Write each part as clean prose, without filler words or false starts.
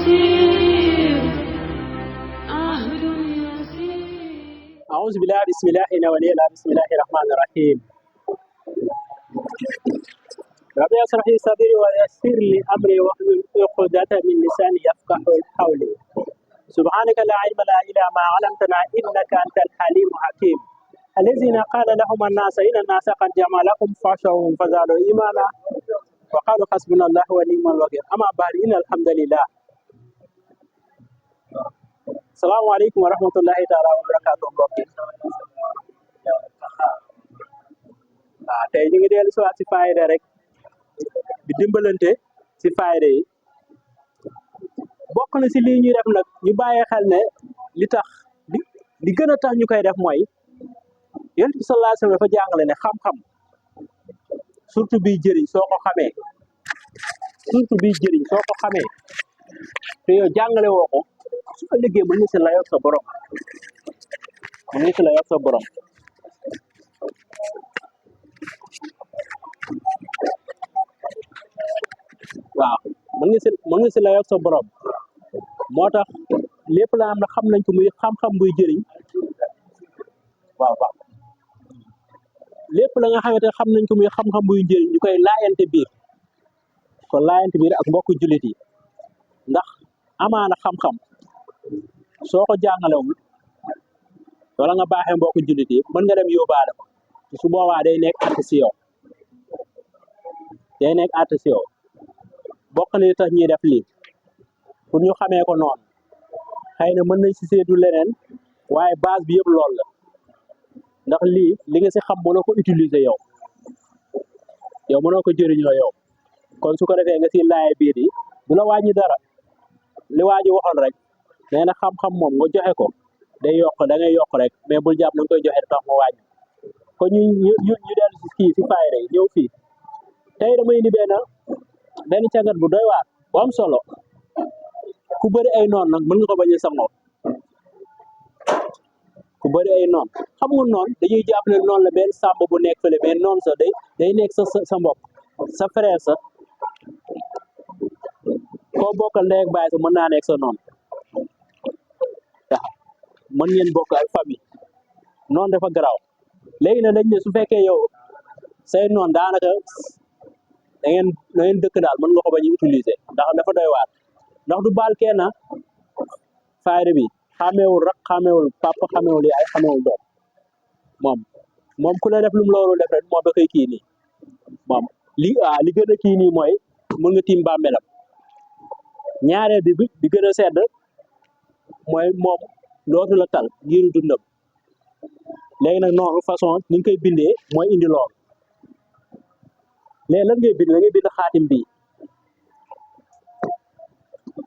يسير عهد يسير. أعوذ بالله بسم الله ولي الله بسم الله الرحمن الرحيم. ربي اشرح لي صدري ويسر لي أمري واحلل عقدة من لساني يفقهوا قولي. سبحانك لا علم لنا إلا ما علمتنا إنك أنت الحليم الحكيم. الذين قال لهم الناس إن الناس قد جمع لكم فاخشوهم فزادوا إيمانا وقالوا حسبنا الله ونعم الوكيل. أما بعد إن الحمد لله. السلام عليكم ورحمة الله تعالى وبركاته. tey ñu ngi dellu si waat si fayda rek di dimbalante si fayda yi bokk na si lii ñuy def nag ñu bàyyee xel ne li tax li gën a tax ñu koy def mooy Yonent bi sallallahu alayhi wa sallam dafa jàngale ne xam-xam surtout biy jëriñ soo ko xamee te yow jàngale woo ko su ko liggéey mën nga si layoog sa borom waaw mën nga si layoog sa borom moo tax lépp la am na xam nañ ko muy xam-xam buy jëriñ waaw lépp la nga xamante ne xam nañ ko muy xam-xam buy jëriñ ñu koy laayante biir kon laayante biir ak mbokku jullit yi ndax amaana xam-xam soo ko jàngalewul wala nga baaxee mbokku jullit yi mën nga dem yóbbaale ko su boobaa day nekk àtte si yow bokk na li tax ñuy def lii pour ñu xamee ko noonu xëy na mën nañ si seetu leneen waaye base bi yëpp loolu la ndax lii li nga si xam mënoo ko utiliser yow mënoo ko jëriñoo yow kon su ko defee nga si laaye biir yi du la wàññi dara li waa ji waxoon rek nee na xam-xam moom nga joxe ko day yokk da ngay yokk rek mais bul jàpp na nga koy joxe tax mu wàññi kon ñu dellu si kii si fayda yi ñëw fii tey damay indi benn càngat bu doy waar bu am solo ku bëri ay noon nag mën nga ko bañ a sangoo ku bëri ay noon xam nga noon dañuy jàpp ne noonu la benn sàmb bu nekk fële mais noonu sa day nekk sa mbokk sa frère sa koo bokkal ndey ak baay sa mën naa nekk sa noonu waaw mën ngeen bokk ak famille noonu dafa garaaw léegi nag dañ ne su fekkee yow say noon daanaka da ngeen dëkk daal mën nga ko bañ a utiliser ndax dafa doy waar ndax du baal kenn fayda bi xameewul rak xameewul papa xameewul yaay xameewul doom moom ku la def lu mu loolu def rek moom da koy kii nii moom li gën a kii nii mooy mën nga tiim bàmmeelam ñaareel bi gën a sedd mooy moom dootu la tal giiru dundam léegi nag noonu façon ni nga koy bindee mooy indi loolu léegi lan ngay bind la ngay bind xaatim bii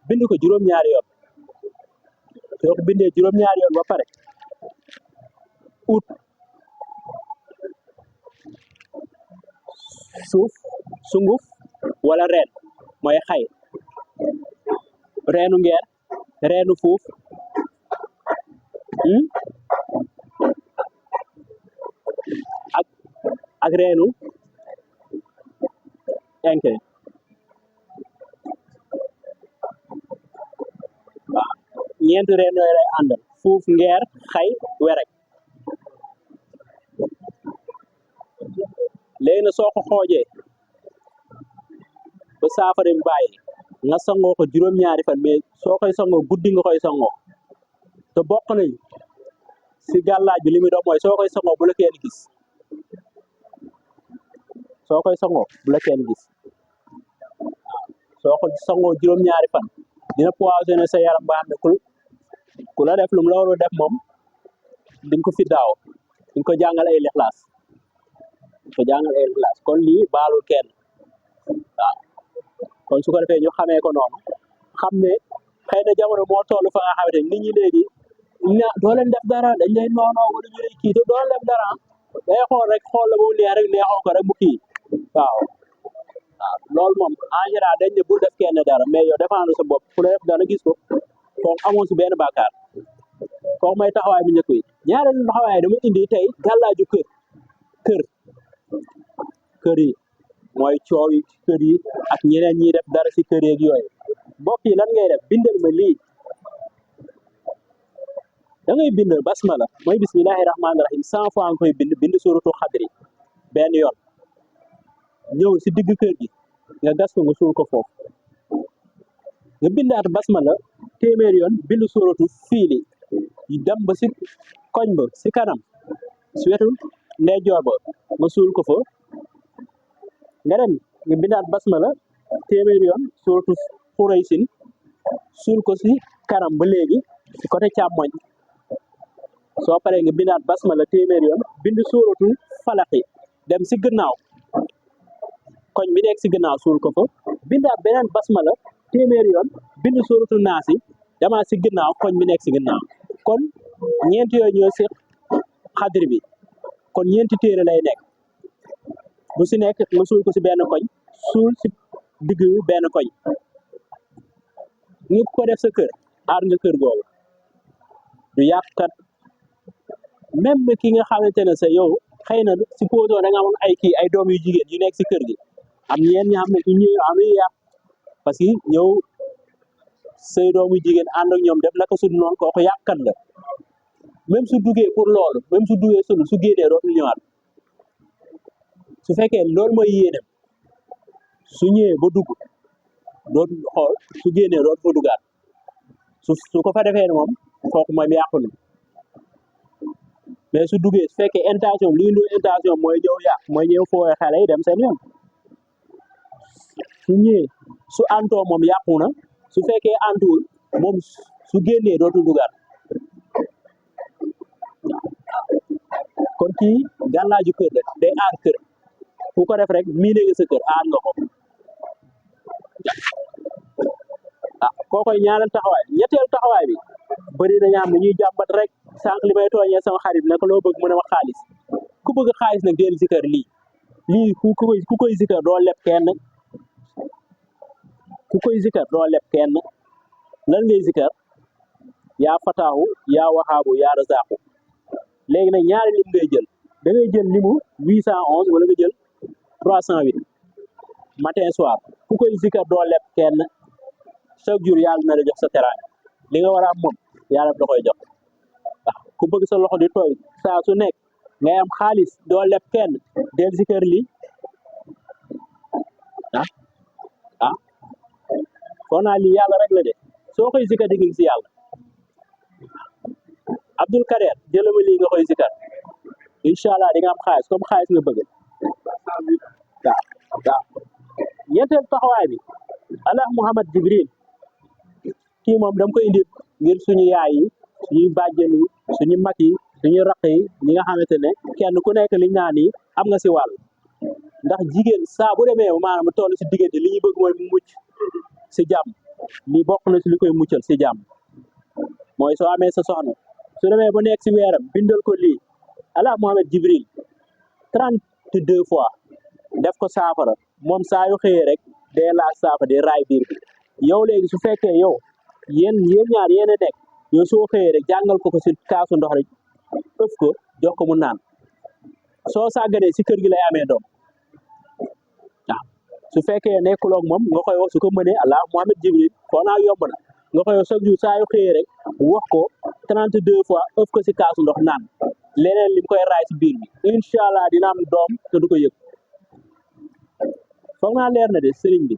bind ko juróom-ñaari yoon soo ko bindee juróom-ñaari yoon ba pare ut suuf sunguf wala reen mooy xay reenu ngeer reenu fuuf ak reenu enke waaw ñeenti reen yooyu lay àndal fuuf ngeer xay werek léegi na soo ko xoojee ba saafara bi bàyyi nga sangoo ko juróom-ñaari fan mais soo koy sangoo guddi nga koy sangoo te bokk nañ si gàllaaj bi li muy doon mooy soo koy sangoo bu la kenn gis soo ko sangoo juróom-ñaari fan dina poisonné sa yaram ba xam ne ku la def lu mu la war a def moom di nga ko fi daaw di nga ko jàngal ay lixlaas kon lii baalul kenn waaw kon su ko defee ñu xamee ko noonu xam ne xëy na jamono moo toll fa nga xamante nit ñi léegi doo leen def dara dañ lay noonoo wala ñu lay kii te doo leen def dara day xool rek xool la bu neex rek neexoo ko rek mu kii waaw loolu moom en général dañ ne bul def kenn dara mais yow défendre sa bopp ku la def dara gis ko kooku amoon si benn bàkkaar kooku may taxawaay bu njëkk yi ñaareelu taxawaay dama indi tey gàllaaju kër yi mooy coow yi kër yi ak ñeneen ñiy def dara si kër yeeg yooyu mbokk yi lan ngay def bindal ma lii da ngay bind basmala mooy bismillahi rahmaani rahim 100 fois nga koy bind suratu xadri benn yoon ñëw si digg kër gi nga gas ko nga suul ko foofu nga bindaat basmala téeméer yoon bind suratu fiili yi dem ba si koñ ba si kanam si wetu ndeyjoor ba nga suul ko fa nga dem nga bindaat basmala téeméer yoon suratu xuraysin suul ko si kanam ba léegi si côté càmmoñ soo paree nga bindaat basmala téeméer yoon bind suratu falaqi dem si gannaaw koñ bi nekk si gannaaw suul ko fa bindaat beneen basmala téeméer yoon bind suratu naasi demaat si gannaaw koñ bi nekk si gannaaw kon ñeenti yooyu ñoo si xadri bi kon ñeenti téere lay nekk bu si nekk nga suul ko si benn koñ suul si digg benn koñ nga ko def sa kër aar nga kër googu du yàqkat même ki nga xamante ne sa yow xëy na supposons da nga amoon ay kii ay doom yu jigéen yu nekk si kër gi am ñeen ñi xam ne ñu ñëw am yàq parce que ñëw say doom yu jigéen ànd ak ñoom def naka su noonu kooku yàqkat la même su duggee pour loolu même su duggee su génnee dootul ñëwaat su fekkee loolu mooy yéenem su ñëwee ba dugg dootul xool su génnee dootul fa duggaat su ko fa defee moom kooku moom yàqu na mais su duggee su fekkee intention li ñu intention mooy ñëw yàq mooy ñëw fooyee xale yi dem seen yoon su ñëwee su antoo moom yàqu na su fekkee antuwul moom su génnee dootul duggaat kon kii gàllaaju kër la day aar kër ku ko def rek miine nga sa kër aar nga ko koo koy ñaareel taxawaay ñetteel taxawaay bi bëri na ñaam ne ñuy jàmbat rek sànq li may tooñee sama xarit naka loo bëgg mu ne ma xaalis ku bëgg xaalis nag deel zikar lii ku koy zikar doo leb kenn ku koy zikar doo leb kenn lan ngay zikar yaa fataahu yaa waxaabu yaa razaaku léegi nag ñaari lim ngay jël da ngay jël limu 811 wala nga jël 308 matin soir ku koy zikar doo leb kenn chaque jour yàlla na la jox sa teraanga li nga war a am moom yàlla da koy jox ku bëgg sa loxo di tooy saa su nekk ngay am xaalis doo leb kenn del zikar lii foo naa lii yàlla rek la de soo koy zikar di ngi si yàlla Abdul Kader jëlama lii nga koy zikar incha allah di nga am xaalis comme xaalis nga bëgg waaw ñetteel taxawaay bi Allah Muhammad Jibril kii moom dama koy indi ngir suñu yaay yi suñuy bàjjen yi suñu mag yi suñu raq yi ñi nga xamante ne kenn ku nekk liñ naan yi am nga si wàll ndax jigéen saa bu demee maanaam toll si diggante li ñu bëgg mooy mu mucc si jàmm lii bokk na si li koy muccal si jàmm mooy soo amee sa soxna su demee ba nekk si weeram bindal ko lii Allah Muhammad Jibril 32 fois def ko saafara moom saa yu xëyee rek day laaj saafara day raay biir bi yow léegi su fekkee yow yéen ñaar yéen a nekk yow soo xëyee rek jàngal ko si kaasu ndox rek ëf ko jox ko mu naan soo sàgganee si kër gi lay amee doom waaw su fekkee nekkuloo ak moom nga koy wax su ko mënee Allah Muhammad Jibril foo naa yomb na nga koy wax chaque jour saa yu xëyee rek wax ko 32 fois ëf ko si kaasu ndox naan leneen li mu koy raay si biir bi incha allah dina am doom te du ko yëg foog naa leer na de sëriñ bi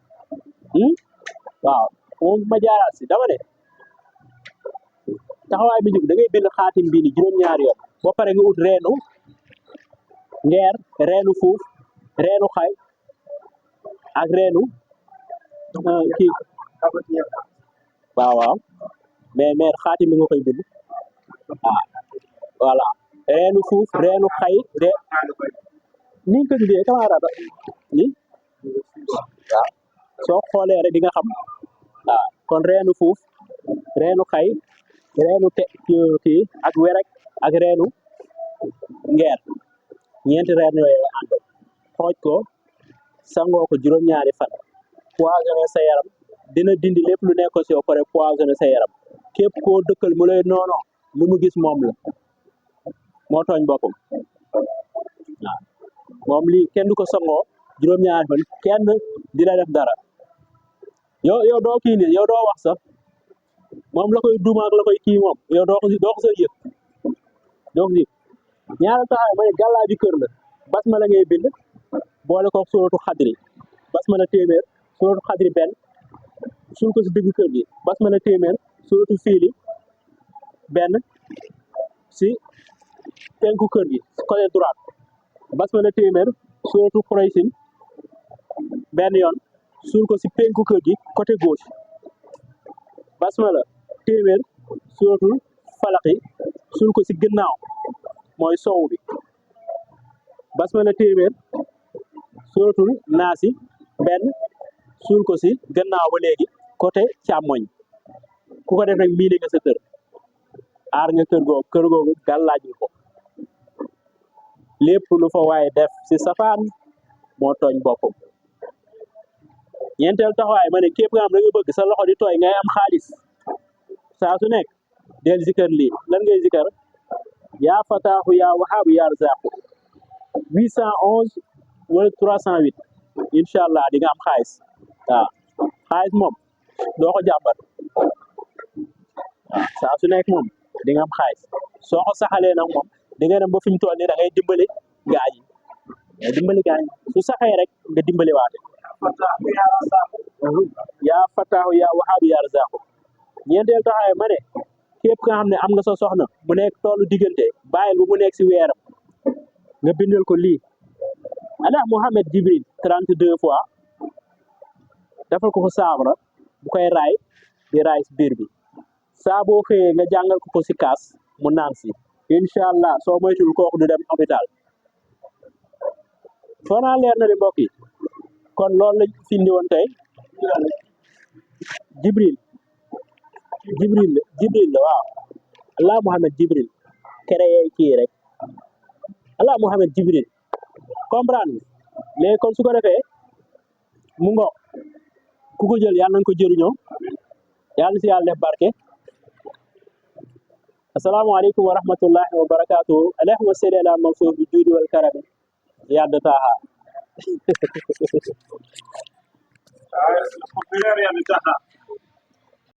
waaw moom ma jaaraat si dama ne taxawaay bi njëkk da ngay bind xaatim bii ni juróom-ñaari yoon ba pare nga ut reenu ngeer reenu fuuf reenu xay ak reenu kii waaw mais xaatim bi nga koy bind voilà reenu fuuf reenu xay ni nga ko tuddee camarade ni waaw soo xoolee rek di nga xam kon reenu fuuf reenu xay reenu kii ak werek ak reenu ngeer ñeenti reen yooyu la ànd xooj ko sangoo ko juróom-ñaari fan poisonné sa yaram dina dindi lépp lu nekk si yow pare poisonné sa yaram képp koo dëkkal mu lay noono lu mu gis moom la moo tooñ boppam waaw moom lii kenn du ko sangoo juróom-ñaari fan kenn di la def dara yow doo kii nii yow doo wax sax moom la koy duma ak la koy kii moom yow doo ko sa yëg doo ko yëg ñaara taxaw ma ne gàllaa ji kër la basmala ngay bind boole ko suratu xadri basmala téeméer suratu xadri benn suul ko si digg kër gi basmala téeméer suratu fiili benn si penku kër gi côté droite basmala téeméer suratu xuraysin benn yoon suul ko si penku kër gi côté gauche basmala téeméer suratul falaqi suul ko si gannaaw mooy sow bi basmala téeméer suratul naasi benn suul ko si gannaaw ba léegi côté càmmoñ ku ko def rek miine nga sa kër aar nga kër googu gàllaaj nga ko lépp lu fa waaye def si safaan moo tooñ boppam ñeenteel taxawaay ma ne képp nga xam da nga bëgg sa loxo di tooy ngay am xaalis saa su nekk del zikar lii lan ngay zikar yaa fataaxu yaa waxaabu yaa razaaku 811 wala 308 incha allah di nga am xaalis waaw xaalis moom doo ko jàmbat waaw saa su nekk moom di nga am xaalis soo ko saxalee nag moom di nga dem ba fi mu toll nii da ngay dimbali gaa yi su saxee rek nga dimbali waate yaa fataaxu yaa waxaabu yaa razaaku ñeenteel taxawaay ma ne képp nga xam ne am nga sa soxna mu nekk tollu diggante bàyyil bu mu nekk si weeram nga bindal ko lii ala Muhammad Jibril 32 fois defal ko saabara bu koy raay di raay si biir bi saa boo xëyee nga jàngal ko si kaas mu naan si incha allah soo moytul kooku du dem hôpital foo naa leer na de mbokk yi kon loolu lañ fi indi woon tey Jibril la waaw allah Muhammad Jibril créé kii rek allah Muhammad Jibril comprendre mais kon su ko defee mu ngoog ku ko jël yàlla nañ ko jëriñoo yàlla na si yàlla def barke asalaamaaleykum wa rahmatullahi wa barakaatuhu allahumma salli ala Mansour bi juudi wal karami yadda taaha